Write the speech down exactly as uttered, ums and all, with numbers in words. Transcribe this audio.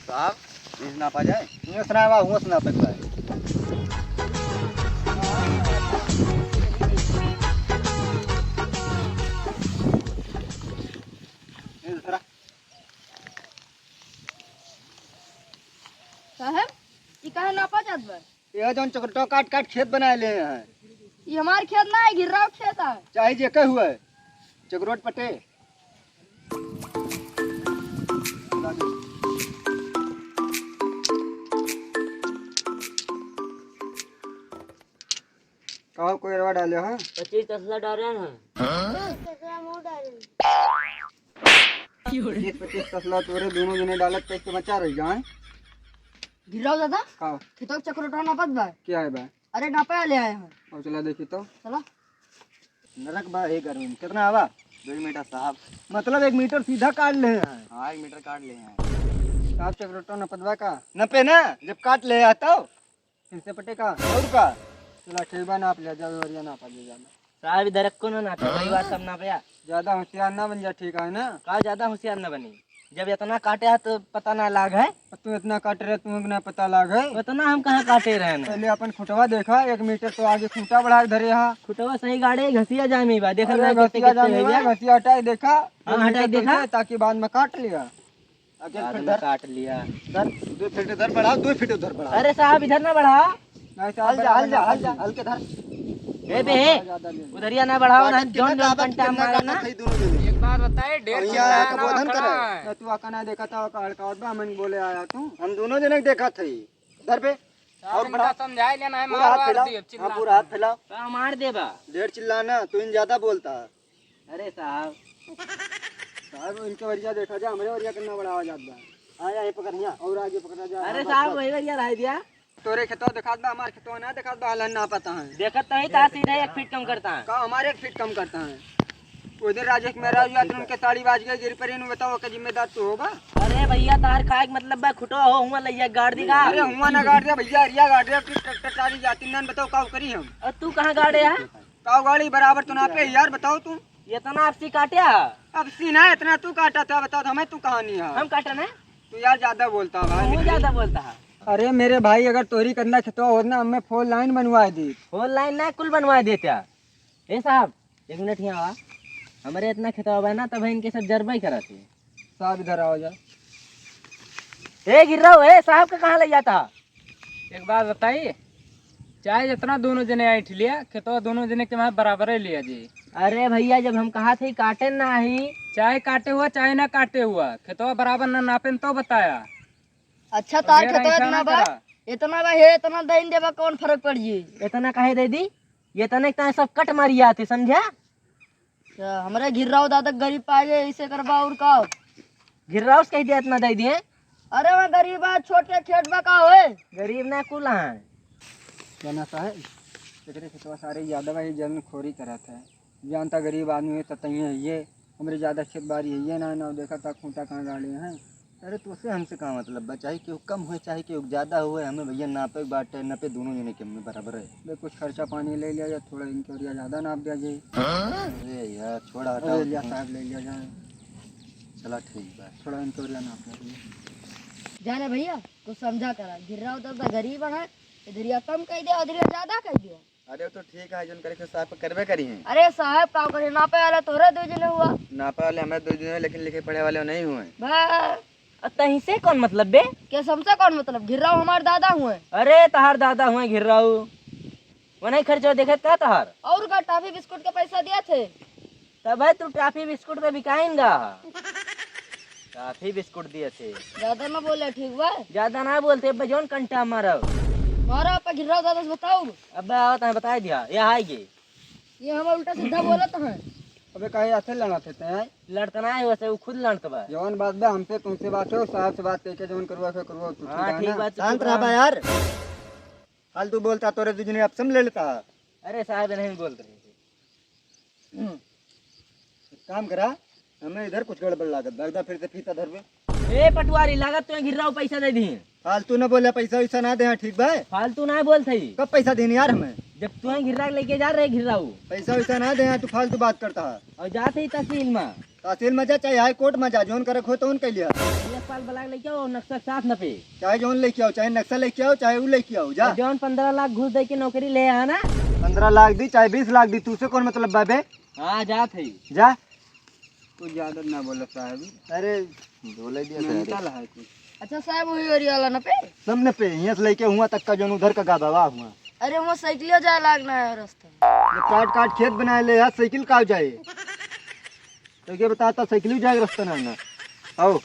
साहब, इस नापा जाए? हुआं से नापा, हुआं से नापे के बा। ये दूसरा। साहब, ई काहे नापा जात बा? ये जौन चकरोटवा काट काट खेत बनाए ले हैं। ई हमार खेत ना है, घिर्राव खेत है। चाहे जे के हुए, चकरोट पटे। का कोयरवा डाले हो? पच्चीस तसला डाले हैं। पच्चीस पच्चीस तसला तोरे दोनों जने डालत, कैसे बचा रही जाए? घिर्राव दादा, का? खेतवा के चकरोटवा नापत बा। क्या है बा? अरे नापे ले आए हैं। और चला देखी तो। चला। नरक बा, हे गर्मी में कितना आवा? दो मीटर साहब। मतलब एक मीटर सीधा काट ले हैं। हाँ, एक मीटर काट ले हैं। साहब, चकरोटवा नपत बा का? नपे ना, जब काट ले आता हो। फिर से पटे का? और का? चला ठीक बा, नाप ले, जब बढ़िया नापा ले जाना। साहब, इधर रखो ना, नापे, वही बात सब नापे यार। ज्यादा होशियार ना बन जा, ठीक है ना? का ज्यादा होशियार ना बनी? जब इतना काटे है तो पता ना लाग है। अब तू इतना काट रहे, तुम्हें ना पता लाग है। उतना हम कहाँ काटे रहे हैं? पहले अपन खुटवा देखा, एक मीटर तो आगे खूंटा बढ़ा के धरे हा। खुटवा सही गाड़े, घसिया जामे बा। देखा अरे ना, कितने, घसिया कितने जामे हो बा, गया? घसिया हटाए देखा। हाँ, एक हटाए मीटर तो देखा। इसे, ताकि बाद में काट लिया। आगे बाद फिर में धर। काट लिया। धर, दो फीट इधर बढ़ाओ, दो फीट उधर बढ़ाओ। अरे साहब, इधर ना बढ़ा। नहीं साहब, हल जा, बराबर हल जा, ना हल जा, बढ़ाओ। हल्के धर। ए बे, ज्यादा ले लो। उधरिया ना बढ़ाओ ना, काटत जौन कितना जौन काटत, कंटा कितना मारे ना। काटत है दोनों जने? एक बात बताए, ढेर और यहाँ चिल्लाना आके बोधन मत करे। करा। ना तू आका ना देखा था, का हल्का बा, मन बोले आया तू। हम दोनों जने देखा थे। धर बे। साहब, और इनका बढ़ा। समझाए लेना है, पूरा मार हाथ वार फैलाओ। दिए, हाँ, चिल्ला। पूरा हाथ फैलाओ। तो मार देबा। ढेर चिल्लाना, तू इन ज्यादा बोलता है। अरे साहब। साहब, इनके वरिया देखा जा, हमरे वरिया कितना बड़ा आवाज आता है। हाँ, यहाँ पकड़, यहाँ। और आगे पकड़ा जा, अरे हाँ, बस, साहब, बस। वही वरिया रह दिया। तोरे खेतवा देखात बा, हमार खेतवा ना देखात बा, हालन ना पता है। देखत तो ही था, सीधा एक फीट कम करता है। का हमारे एक फीट कम करता है? वो दिन राजेश मेहरा हुआ, ठीक है। उनके साड़ी बाज गई, गिर पड़ी, इन्हों बताओ, का जिम्मेदार तू होगा? अरे भैया, तार खाए के मतलब बा, खुटवा हो, हुआं लइया गाड़ दी का? अरे हुआं ना गाड़ दिया भैया, अरिया गाड़ दिया, फिर ट्रैक्टर सारी जाती ना, बताओ, का करी हम? और तू कहाँ गाड़े है? का गाड़ी बराबर तो ना पे यार, बताओ तू। इतना आपसी काट्या? आपसी ना, इतना तू काटा था, बताओ तो हमें तू कहाँ नहीं है? हम काटा ना? तू यार ज्यादा बोलता है भाई। तू ज्यादा बोलता है। अरे मेरे भाई, अगर तोरी करना खेतवा होत ना, हमें फोर लाइन बनवा दी। फोर लाइन ना, कुल बनवा देता। ए साहब, एक मिनट यहाँ आवा। हमारे इतना खेतवा बा ना, तब इनके सब जरबा ही करत है। साहब इधर आओ जा। ए गिर्राव, ए साहब का कहाँ ले जाता? एक बात बताई, चाहे जितना दोनों जने ऐंठ लिया, खेतवा दोनों जने के वहाँ बराबर ही लिया जी। अरे भैया, जब हम कहा थे काटे ना ही। चाहे काटे हुआ, चाहे ना काटे हुआ, खेतवा बराबर ना नापे न तो बताया। अच्छा, और तार ढेर खेतवा ऐसा इतना ना बा, करा। इतना बा, हे, इतना दइन देबा, कौन फर्क पड़ जी? इतना काहे दे दी? ये तने ताहे सब कट मारी आते, समझा? तो हमरे घिर्राव दादा गरीब पाए, इसे करबा और का? घिर्राव से कह दिया इतना दे दिए। अरे वो गरीब है, छोटे खेत बा का होए? गरीब ना कुल है। क्या ना साहब, एकरे खेतवा सारे यादव है, जन खोरी करत है। जानता गरीब आदमी है, ततइये है ये। हमरे ज्यादा खेत बारी है ये ना, ना देखा था खूंटा कहाँ गाड़े हैं। अरे, तोसे हमसे का मतलब बा? चाहे केहू कम होए, चाहे केहू ज्यादा होए, हमें भैया नापे के बाटे, नापे दोनों जने के हमें बराबर है। बे, कुछ खर्चा पानी ले लिया जाए, थोड़ा इनके ओरिया ज्यादा नाप दिया जाए। अरे यार, छोड़ा, हटाओ ले लिया तुम। साहब, ले लिया जाए। चला, ठीक बा। थोड़ा इनके ओरिया नाप लिया जाए। जाने भैया, कुछ समझा करा, घिर्राव तो गरीब है, इधरिया कम कह दिया, उधरिया ज्यादा कह दिया। अरे, वो तो ठीक है, जौन करे के साहब करबे करी हैं। अरे साहब, का करे, नापे वाला तोहरे दो जने हुआ। नापे वाले हमें दो जने हुए, लेकिन लिखे पढ़े वाले नहीं हुए। बा, अ, तहीं से कौन मतलब बे? के हमसे कौन मतलब? घिर्राव हमार दादा हुए। अरे, तहार दादा हुए घिर्राव। वो नहीं खर्चा देखत का तहार? और का, टॉफी बिस्कुट के पैसा दिया थे? तब है तू टॉफी बिस्कुट पे बिकाइन गा। टॉफी बिस्कुट दिए थे। ज्यादा ना बोले, ठीक बा? ज्यादा ना बोलते, अब जौन कंटा मारब। मारा, आपा घिर्राव दादा से बताओ। अब आवत है, बताई दिया, ये आएगी। ये हमें उल्टा सीधा बोलत हैं। अबे काहे ऐसे लड़त है तैं? लड़त ना है वैसे, वो खुद लड़त बा। जौन बात बा हमसे, तुमसे बात हो, साहब से बात करके जौन करवा के करवा, तू हाँ, ठीक है ठीक ना? बात, शांत रहा बा यार। फालतू बोलता, तोरे दू जने आपस में ले लेता। अरे साहब, नहीं बोल रहे थे। एक काम करा, हमें इधर कुछ गड़बड़ लागत बा, एकदम फिर से फीता धरबे। ए पटवारी, लागत तो घिर्राव पैसा दे दी। फालतू ना बोले, पैसा वैसा ना दे, हाँ, ठीक बा? फालतू ना बोल थई। कब पैसा देनी यार हमें? जब तू घिर्रा लेके जा रहे घिर्राऊ। पैसा वैसा ना दे, हाँ, तू फालतू बात करता है। और जाते ही तहसील में। तहसील में जा, चाहे हाई कोर्ट में जा, जौन करे खो तौन कह लिया। पाल ब्लाक लेके आओ, नक्शा साथ न पे। चाहे जौन लेके आओ, चाहे नक्शा लेके आओ, चाहे ऊ लेके आओ, जा। जौन पन्द्रह लाख घूस दे के नौकरी ले आ ना। पन्द्रह लाख दी, चाहे बीस लाख दी, तुझसे कौन मतलब बा बे? हाँ, जात है। जा। कुछ ज्यादा ना बोला साहब। अरे, बोले दिया साहब। मेंटल है कुछ। अच्छा साहब, वही ओरिया वाला ना पे? सब न पे, यहाँ से लेके हुआ तक का जौन उधर का गादा बा हुआ। अरे, वहाँ साइकिलिया जाए लाग ना है रास्ता। ये काट काट खेत बनाए ले यार, साइकिल का जाए? तो ये बताता साइकिल जाए रास्ता ना ना। आओ।